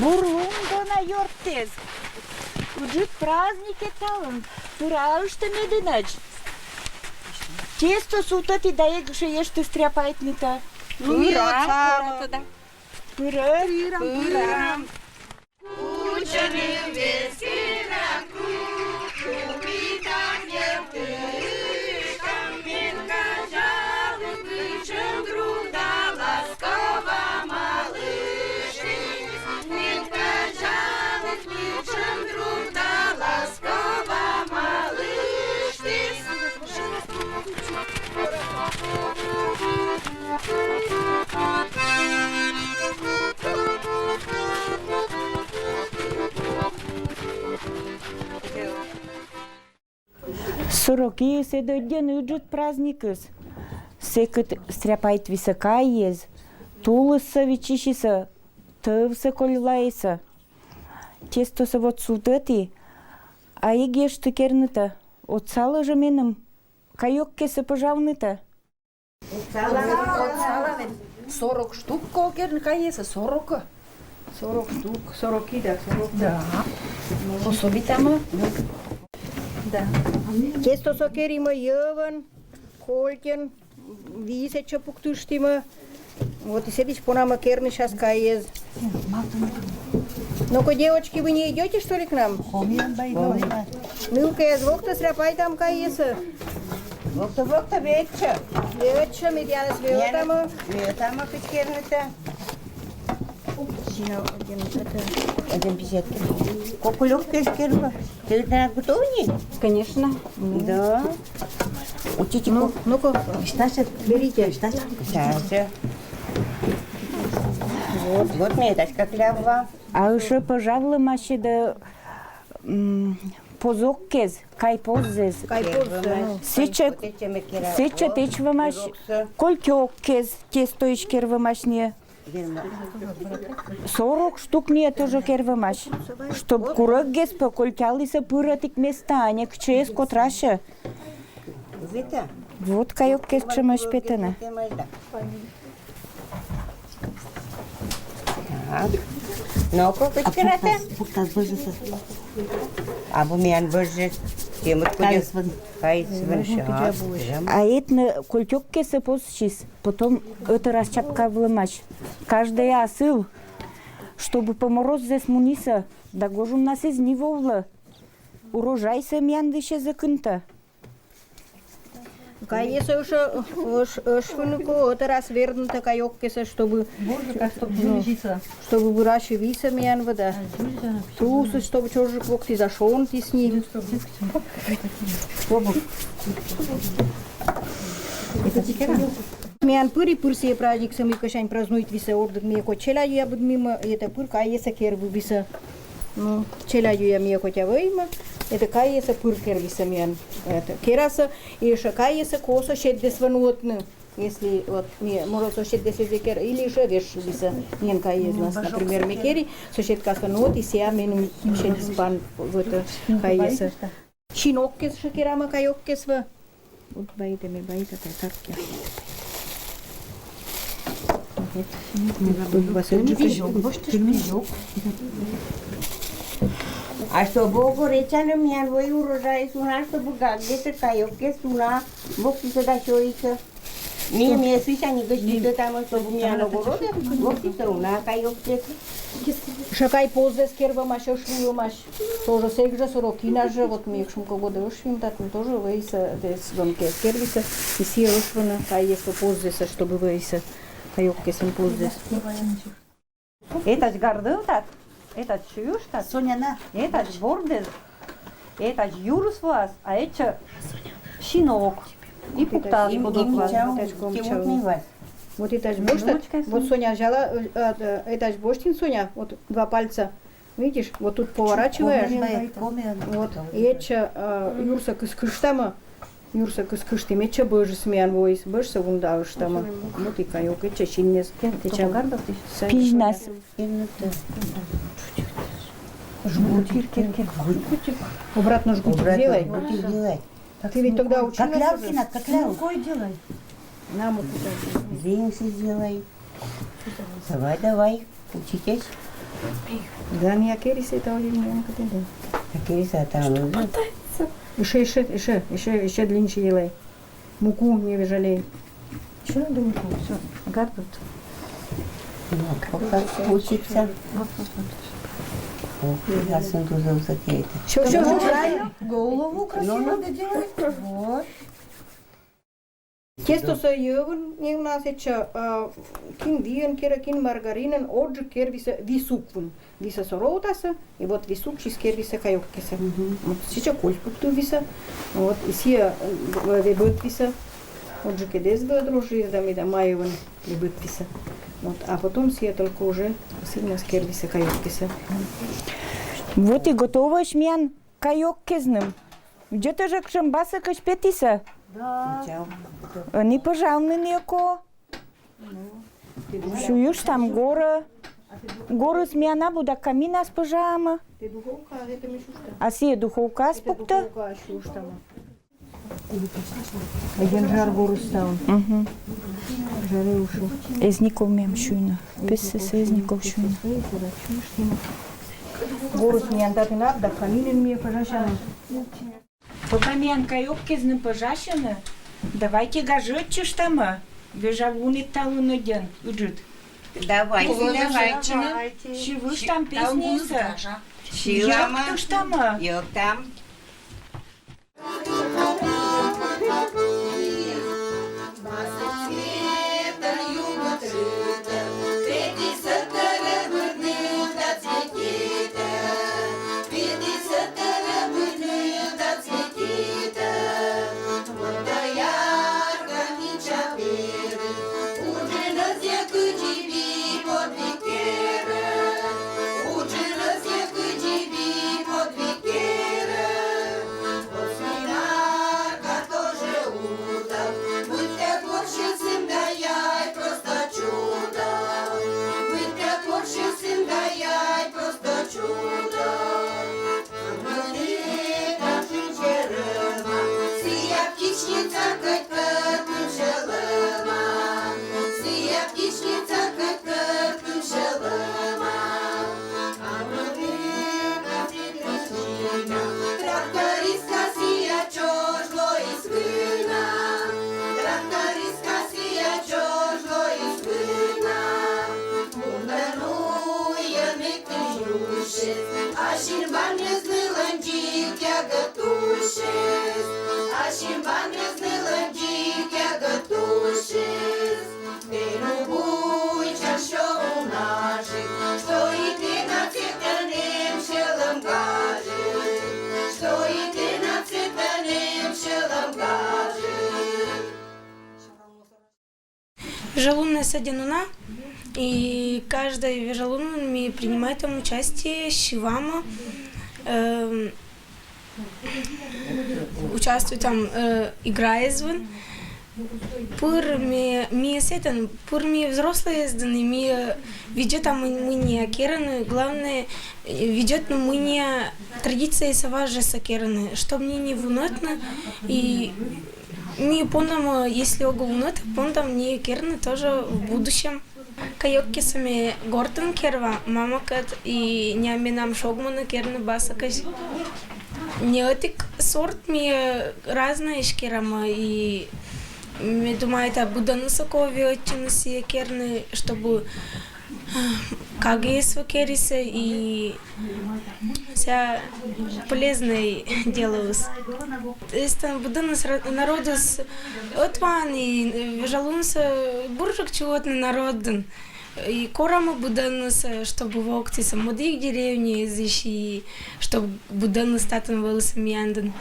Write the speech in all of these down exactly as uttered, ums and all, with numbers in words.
Бур лун дона ёрттэз. Ыджыт праздникед талун. Пыра ышты медынач. Тесто сувтӧті да эг эштыс стряпайтны та. Пыра. Пыра. Пыра. Сорокиыс — ӧдйӧн ыджыт праздникыс. Сэкыт стряпайтӧ висӧ кайӧс, тулыссӧ виччысисӧ, тӧвсӧ коллаисӧ. Тестосӧ вот сувтӧті, а эг эшты кернытӧ. Отсалӧ жӧ меным кайӧккесӧ пӧжавнытӧ. Отсалӧ. Сорок штук кӧ керны кайӧсӧ, сорок. Сорок штук, сорок и да, сорок. Да. Пособитамӧ. Да. Тестосӧ керимӧ йӧвӧн, кольтӧн, висӧ чӧпуктыштімӧ. Вот и сэтысь понамӧ керны час кайӧс. Ну-ка, девочки, вы не идёте, что ли, к нам? Нылкаяс, вохтӧ стряпайтам кайӧсӧ. Вохтӧ, вохтӧ, ветчӧ. Ветчӧ, медъянӧс вӧвтамӧ. Вӧвтамӧ кыдз кернытӧ. Сина один, это, один пятьдесят. Кокулёк кыдз кернытӧ. Ты на готовни? Конечно. Да. Учите. Ну, ну-ка, берите. Сейчас. Вот, вот мне это как лявва. А ещё пӧжавлӧмаӧсь да, м, позӧккез, кай поззэс. Кай поззэс, ну. Сэтчӧ, сэтчӧ тэчӧмаӧсь, кольтёккез, тестоысь керӧмаӧсь нин. Сорок штук нин тоже керӧмаӧсь. Чтоб курӧггес пӧ кольталісӧ пырӧдык местаӧ, а не кытчӧ эз котрасьӧ. Вот кайӧккез чӧмӧсь петӧны. Так. Но кокыч кератӧ. Абу миян бӧжыс. Темыт кудьӧ. Кайыс вӧн. Кайыс вӧн. А эт нӧ кольтёккесӧ позсис, потом ӧтарас чапкавлӧмаӧсь. Каждӧй асыв, чтобы пӧ мороззэс мунісӧ, да гожуннас эз ни вӧвлы. Урожайсӧ миян дысьӧ зэв кынтӧ. Кайӧсӧ ӧш, ӧш, ӧш вӧны кӧ, ӧтарас верднытӧ кайӧккесӧ, чтобы, чтобы вырасьӧ висӧ миян вӧ да. Тусыс, чтобы чӧжик локтіс да шонтіс нин. Миян пыр и пыр сійӧ праздниксӧ, мый кӧсъян празднуйтӧ висӧ, ордык ми кӧть челядьӧя быдмимӧ, это пыр кайӧсӧ кервывсӧ. Ну, челядьӧя ми кӧть вӧйимӧ, это кайӧсӧ пыр кервывсӧ миян. Это, керасӧ, и ещё кайӧсӧ кӧ соседдес вӧ нуӧдны. Если вот ми морӧ соседдес эз кер, или же вежсьывсӧ миян кайӧснас. Например, ми кери, соседкасӧ нуӧд, и сія меным сетіс пан вот, э, кайӧсӧ. Синоккез ещё керамӧ кайӧккез вӧ. Вот байтӧ ме, байта тай, так я. А что, богу речаным, миян вӧй урожай суна, чтобы гаггесӧ кайӧккез суна, бог тісӧ да сёйисӧ. Ми, ми сыся не гоститӧ там, чтобы миян огородӧ, бог тісӧ уна кайӧккез. Ещё кай поззэс кервӧмаӧсь, ӧшвылӧмаӧсь. Тоже сэк жӧ сорок и нин жӧ, вот ми ещё кӧ годы ӧшвим, так ми тоже вӧйсӧ, эс гонкес кервисӧ, и сійӧ ӧшвыны кайӧсӧ поззэсӧ, чтобы вӧйсӧ кайӧккесӧн поззэс. Этадз гардӧвтад, этадз сюйыштад. Соня, на. Этадз бордӧ, этадз юрыс вылас, а этчӧ синок. И пуктад. Им, им куддык вылас. Вот этадз босьтад. Вот, Соня, взяла, э, э, этадз босьтін, Соня, вот два пальца. Видишь, вот тут поворачиваешь. Вот, и этчӧ, э, юрсӧ кыскыштамӧ. Юрсӧ кыскыштім, этчӧ бӧжыс миян воис, бӧжсӧ вунда ыштамӧ. Вот и кайӧк, этчӧ синнас. Этчӧ пижнас. Жгут, кир, кир, кир. Обратно жгут сделай. Ты ведь тогда училась. Как Лялкина, как Лялкина. Рукой делай. На муку. Венцы сделай. Давай, давай, учитесь. Да, не акерис это оливье, не катеде. Акерис это оливье. Еще, еще, еще, еще, еще длиннее елей. Муку не жалей. Еще надо муку. Все, гардут. Ну, пока учится. Вот, вот, вот. О, я сын тоже высокий. Все, все, все, правильно. Голову красиво доделать. Вот. Тесто со йӧвын не у нас эча, а, кин виӧн кера, кин маргаринӧн, оджык кер висӧ висуквын. Висӧ со роутасӧ, и вот висуксьыс кер висӧ каёккесӧ. Вот сэтчӧ кольс пуктывлісны. Вот, и сійӧ, э, вебӧтвисны. Оджык эз вӧв дрожжиыс да, мый да майӧ вӧв вебӧтвисны. Вот, а потом сійӧ только уже сыльнас кер висӧ каёккесӧ. Вот и готовӧсь миян каёккезным. Видзӧдтӧ жӧ, кутшӧм баса кӧть петісны. Да. Ӧні пӧжавны некор. Сюйыштам горӧ. Горыс миян абу да, каминас пӧжавны. А сійӧ духовкаас пуктӧ. Ӧдйӧ жар горыс ставӧн. Мгм. Жарӧ ушу. Эз некор мем сюйны. Пес эз некор сюйны. Горыс миян татын абу да, каминын ми пӧжасям. Пока миян каёккезным пӧжасьӧны, давайте гажӧдчыштам. Вежа лунӧн талун ӧдйӧн ыджыд. Давайте, давайте. Сьывыштам песньясӧ. Сьылам. Йӧктыштам. Йӧктам. Вежалуннас ӧдйӧ нуӧма, и каждӧй вежалунын ми принимайтам участие, сьывам, эм, участвуйтам, э, играяс вылын. Пыр ми, ми сэтӧн, пыр ми взрослӧйяс дінӧ, ми, э, видзӧдтам, мый, мый найӧ керӧны, главнӧй, э, видзӧдны, мый найӧ традициясӧ важӧн керӧны, чтоб найӧ не вунӧдны, и ми пондам, э, если огӧ вунӧдны, пондам найӧ керны тоже в будущем. Каёккесӧ ме гортын керва мамӧкӧд, и няня менам шогмӧны керны басакӧсь. Не ӧтик сорт, ми, э, разнӧйӧсь керам, и ме думайта, быдӧннысӧ ков ӧтчыны сійӧ керны, чтобы, э, кагъяс вӧв керисны, и сійӧ полезнӧй делӧыс. Эстӧн быдӧныс ра-, народыс ӧтваӧн, и, э, вежалунсӧ, э, бурджык чукӧртны народӧн. И корамӧ быдӧннысӧ, э, чтобы вӧліс, э, мӧдыд деревняысь, и чтоб быдӧныс татӧн вӧліс миян дінӧ.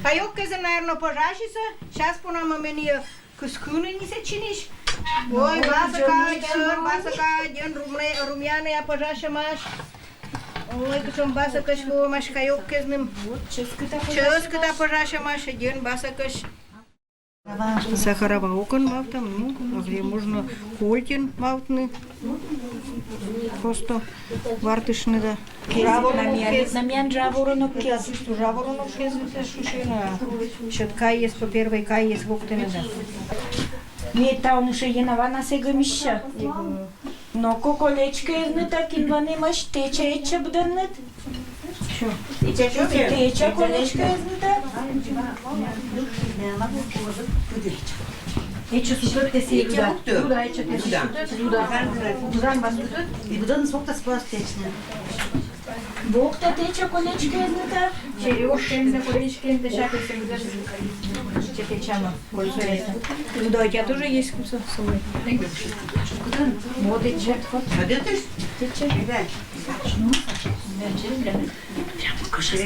Каёк кӧзын, наверно, пӧжасьӧсь. Час пуна ме меным кыскыны ни сэтчинысь. Ой, баса кадь, баса кадь, румяная пӧжасьӧмась. Ой, кутшӧм баса кӧзь вӧлӧмась каёк кӧзным. Чӧскыда пӧжасьӧмась, ӧдйӧн баса кӧзь. Сахарова окын мавтам, ну, а где можно кольтин мавтны. Просто вартышны да. Жаворонок кез, на миян жаворонок кез. Жаворонок кез, это шушена. Счет кайыс, по первой кайыс локтыны да. Ме таун ещё Ена ванас эг мися. Но-ко, колечкӧ кӧзны та, кин ванӧмась, тэча, этча быдӧнныд. Тэча, колечкӧ кӧзны та. Этча сутӧд тэ сійӧ. Этча сутӧд. Зуда, этча тэ сутӧд. Зуда. Зуда, вас сутӧд. И быдӧныс вокта спас тэчны. Вокта тэча, колечкӧ кӧзны та. Серёжкаӧн да, колечкӧн да, всякӧй сэтчӧ быдӧныс. Этча тэча. Кольцо это. Ну да, у тебя тоже есть кольцо с собой. Вот и чек, вот. А где ты? Ты чек? Да. Ну, да, чек, да. Прямо кожа.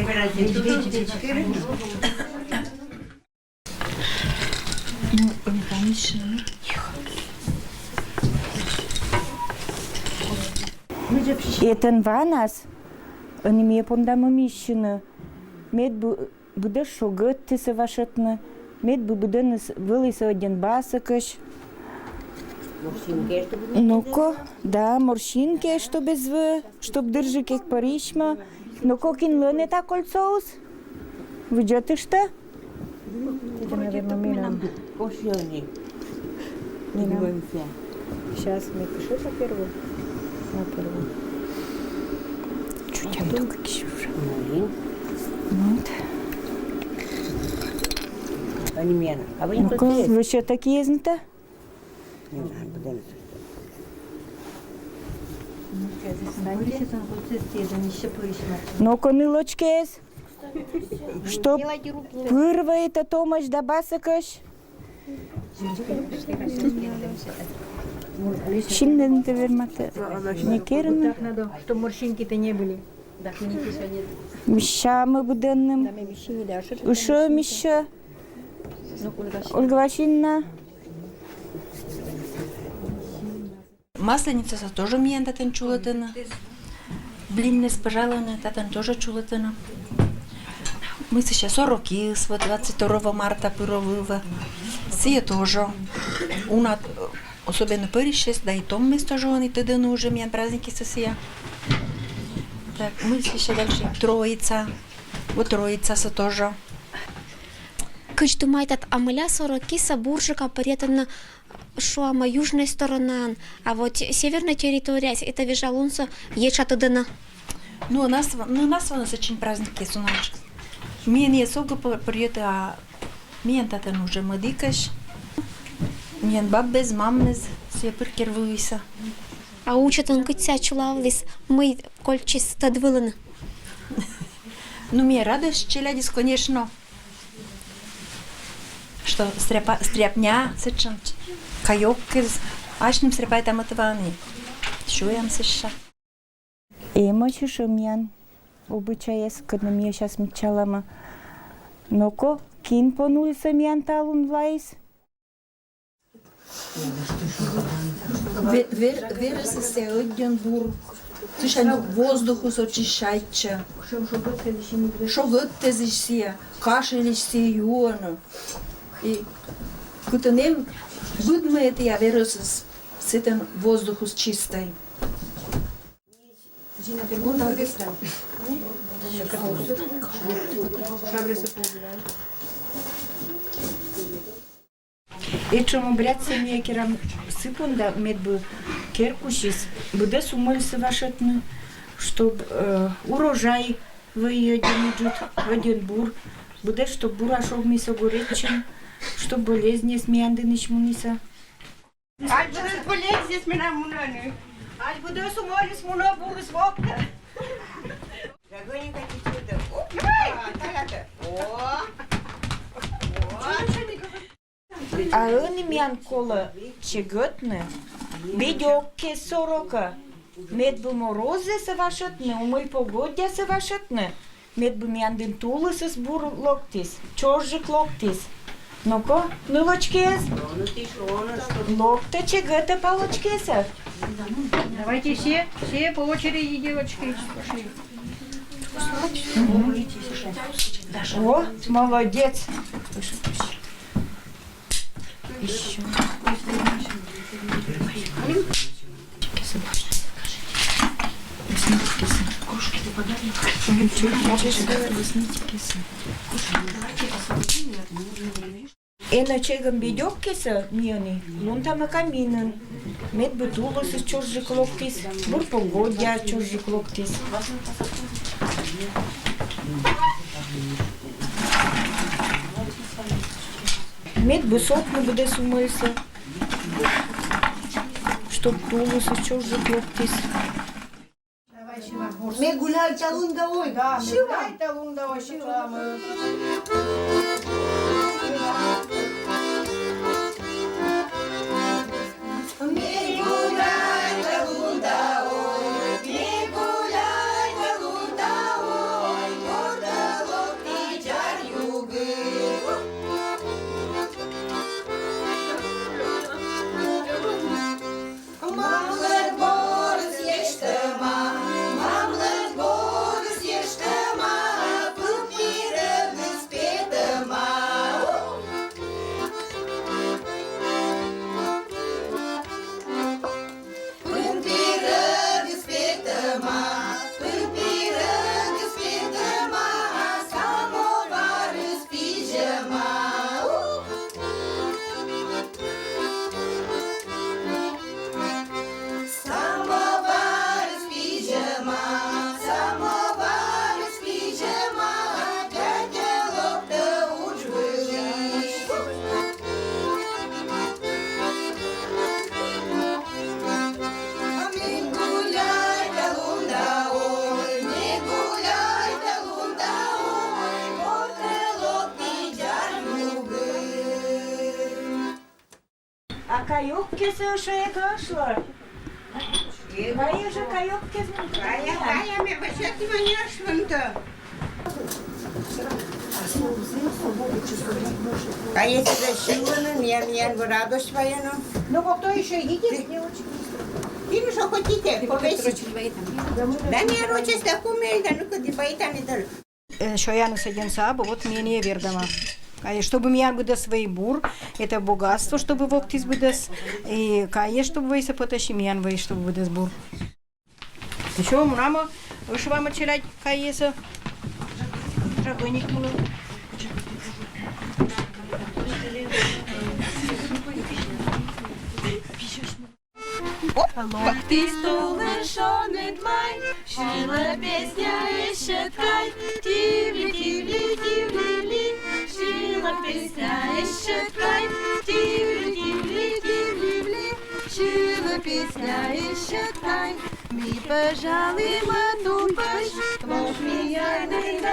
Ну, он там ещё, ну. Этӧн ванас, ӧні ми пондам мисьыны, мед бы быдӧн шогӧдтысӧ вашӧтны, мед бы быдӧныс вӧлісӧ ӧдйӧн баса кӧзь. Ну-ко, да, морщинки, чтоб эз вӧв, чтоб дырджык эг пӧрйысьмы. Ну-ко, кинлӧн эта кольцоыс? Видзӧдыштӧ. Это, наверное, менам. Менам. Сейчас мне пиши по первому. На первую. Чуть я только кишу уже. Вот. Они меня. А вы не... Ну-ко, вы всё-таки есть, да? Не знаю, куда это. Ну-ко, нылочкӧс. Чтоб пыр вӧв эта томӧсь да баса кӧзь. Синнӧ тэ верман, не керны. Так надо, чтоб морщинки-то не были. Мися, ме быдӧнным. Ещё мися. Ольга Васильевна. Масленицасӧ тоже миян татӧн чулӧтӧны. Блиннас пӧжалӧны, татӧн тоже чулӧтӧны. Мый сэсся, сорокиыс, вот двадцать второго марта пыр вӧв. Сійӧ тоже. Уна особенно пӧрысьӧс, да и томмис тоже, он и тӧдӧны уже миян праздникъяссӧ сійӧ. Так, мый сэсся дальше. Троица. Вот Троицасӧ тоже. Кыдз думайтад, а мыля сорокисӧ бурджыка пӧръятӧны, шуам, южнӧй сторонаын, а вот севернӧй территорияс это вежа лунсӧ ещӧ тӧдӧны? Ну, нас, ну, нас вӧлӧм сэтшӧм праздникъяс унаысь. Миян эз ог пӧ-, пӧръяты, а миян татӧн уже мӧдікӧсь. Миян бабӧс, мамӧс, сійӧ пыр кервывлісны. А учӧтӧн кыдз сійӧ чулавліс, мый кольччис тӧд вылын? Ну, миян радость челядьыс, конечно. Что стряпа-, стряпня сэтшӧм, каёк кӧзыс, асьным стряпайтам ӧтваӧн и сюям сэсся. Эмӧсь ещӧ миян обычайыс, кӧні ми сейчас мичалам. Но-ко, кин понулісӧ миян талун вайис? Ве-, вер-, верӧсыс сійӧ ӧдйӧн бур, сысянь воздухыс очищайтчӧ. Шогӧдтӧ сійӧ, кашельысь сійӧ юӧны. И кытӧн эм быдмӧ этія верӧсыс, сэтӧн воздухыс чистӧй. Этшӧм обрядсӧ ми керам сы понда, мед бы керкуысьыс быдӧс умӧльсӧ вашӧтны, чтоб, э, урожай вӧй ӧдйӧн ыджыд, ӧдйӧн бур, быдӧс, чтоб бура шогмис огӧреччын, чтоб болезньыс миян дінысь мунісӧ. Ай, быдӧс болезньыс менам мунӧны. Ай, быдӧс умӧльыс мунӧ бурыс воктӧ. Догони, какие чудо. Оп, а, та-та-та. О. О. А ӧні миян колӧ чегӧтны бедёк кӧ, сорокӧ, мед бы морозсӧ вашӧтны, умӧль погодасӧ вашӧтны. Медбу миян ден тулысыс бур локтіс, чоржик локтіс. Ну-ко, нылочкиыс. Локты чегыты палочкиыс. Давайте все, все по очереди, девочки, пошли. О, молодец. Еще. Эно чегым бедёккесӧ миянлы лунтӧмӧ каминын. Медбу тулысыс чоржик локтіс, бур погода чоржик локтіс. Медбу сотны быдӧс умойсӧ, чтоб тулысыс чоржик локтіс. Ме гуляй талун да ой. Да, ме гуляй талун да ой, шыва. Мамлы горыс ештӧма, мамлы горыс ештӧма, пымпирӧгыс петӧма. Пымпирӧгыс петӧма, пымпирӧгыс петӧма, самӧварыс пизьӧма. Самӧварыс пизьӧма, самӧварыс пизьӧма, тьӧтьӧ локтӧ удж вылысь. Ме гуляй талун да ой, ме гуляй талун да ой, гортӧ локтіс дзар югыд. А кайӧ кӧ, сійӧ ӧшӧ эг ӧшлы. Кайӧ жӧ, кайӧ кӧ, кӧсйӧ. Кайӧ, кайӧ, ме вӧча, ті менӧ ӧшлін тӧ. Кайӧ сідз сьывны, миян, миян радость вайӧны. Ну, а кто ещё едет? Не очень. Ті жӧ хотите повесить. Да не, рочӧс да кумель, да ну куди байтам и дальше. Э, сёяныс ӧдзӧмсӧ абу, вот ме нин вердӧма. Кайӧ, чтобы миян быдӧс вӧлі бур, это богатство, чтобы локтіс быдӧс. И кайӧ, чтобы вӧлі сійӧ пӧтасьӧ, миян вӧлі, чтобы быдӧс бур. Ещё мунам, ӧшӧ вам отсылать кайӧсӧ. Жагоник мунам. Локтіс тулыс, шоныд май, сьылӧ песня ещӧ ткань. Тивли, тивли, тивли-вли, сьылӧ песня ещӧ ткань. Тивли, тивли, тивли-вли, сьылӧ песня ещӧ ткань. Ми пӧжалімӧ тупӧсь, лок миянлы да